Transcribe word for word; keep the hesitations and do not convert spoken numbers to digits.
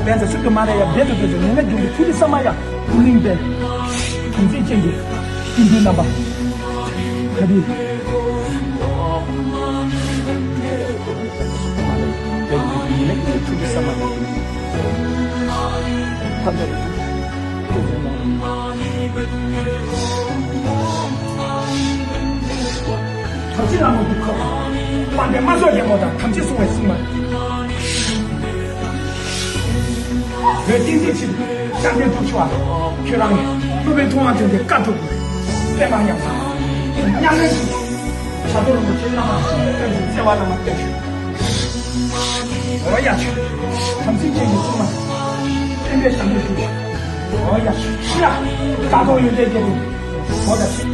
བན་ཚ་ཤུག་གི་མ་རེད་ཡ། བེད་དུ་དུ་ནི་ན་རྒྱུན་གྱི་ཐུ་ལི་ས་མ་ཡ། བུ་ལིང་པའི་དམ་ཚིག་ཅན་གྱི་སྐྱིད་འདུས་རྣམ་པ། ག་དུས། བེད་དུ་དུ་ནི་ན་རྒྱུན་གྱི་ཐུ་ལི་ས་མ་ཡ། ཕ་མ། ཐམས་ཅད་ལ་མོ་དུ་ཁོ། དཔལ་ལྡན་དམག་ཚོགས་རྒྱལ་མོ་དང་ཐམས་ཅད་སྲུང་བའི་སྲུང་མ། བོད་བསྟན་འཛིན་ཆེན་ཤཱཀ་དེ་ཐུགས་ཆུ་བ། ཁྱོད་རང་ནི་སློབ་དཔོན་ཐུབ་དབང་ཅན་དེ་བཀའ་སྒྲུབ་པའི་པདྨ་ཡང་ས་མཉམ་མེད་ཀྱི་བྱ་དོར་རིན་པོ་ཆེ་བླ་མ་བསྟན་འཛིན་བརྩེ་བ་བླ་མ་བསྟན་ཞུ། འོ་ཡ་ཆུ། དམ་ཚིག་ཅན་གྱི་སྲུང་མ། བསྟན་པའི་ཞབས་འདེགས་ཞུ། འོ་ཡ་ཆུ། ཤི་ཡ། དགའ་ཐོག་ཡོན་ཏན་རྒྱལ་པོ། འོ་ད་ཆུ།